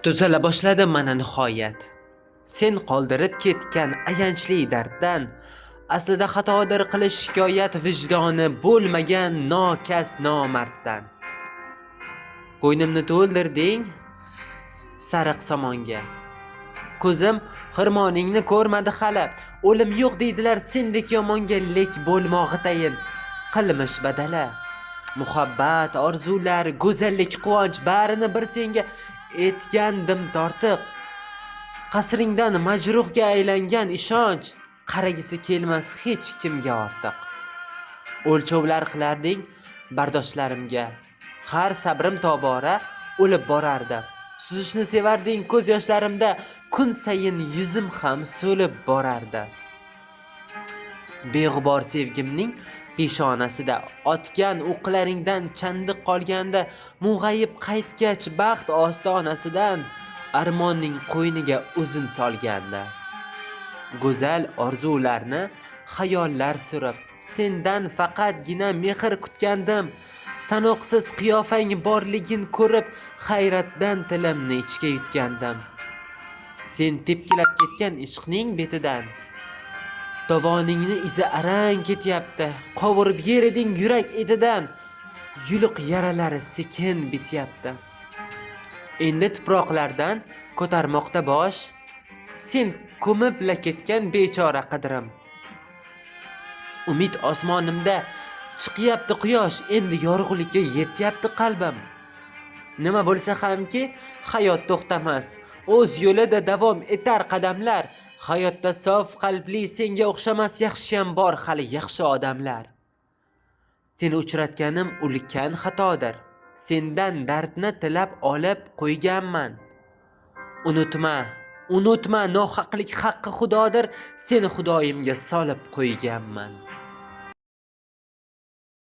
Tuzala boshladim mana nihoyat. Sen qoldirib ketgan ayanchli darddan. Aslida xatodir qilish shikoyat vijdoni bo'lmagan nokas nomarddan. Ko'nglimni to'ldirding sariq somonga. Ko'zim xirmoningni ko'rmadi hali. O'lim yo'q deydilar sendek yomonga, lek bo'lmog'i tayin qilmish badala. Muhabbat, orzular, go'zallik, quvonch barini bir senga etgandim tortiq. Qasringdan majruhga aylangan ishonch qaragisi kelmas hech kimga ortiq. O'lchovlar qilarding bardoshlarimga. Har sabrim tobora o'lib borardi. Suzishni sevarding ko'z yoshlarimda, kun sayin yuzim ham so'lib borardi. Beg'ubor sevgimning peshonasida otgan o'qlaringdan chandiq qolganda, mung'ayib qaytgach baxt ostonasidan armonning qo'yniga o'zin solganda. Go'zal orzularni xayollar surib, sendan faqatgina mehr kutgandim. Sanoqsiz qiyofang borligin ko'rib, hayratdan tilimni ichga yutgandim. Sen tepkilab ketgan ishqning betidan tovoningni izi arang ketyapti. Qovurib yer eding yurak etidan, yuluq yaralari sekin bityapti. Endi tuproqlardan ko'tarmoqda bosh, sen ko'mib-la ketgan bechora qadrim. Umid osmonimda chiqyapti quyosh, endi yorug'likka yetyapti qalbim. Nima bo'lsa hamki, hayot to'xtamas, o'z yo'lida davom etar qadamlar. Hayotda sof qalbli senga o'xshamas yaxshiyam bor hali yaxshi odamlar. Seni uchratganim ulkan xatodir. Sendan dardni tilab olib qo'yganman. Unutma, unutma, nohaqlik haqqi Xudodir, seni Xudoyimga solib qo'yganman.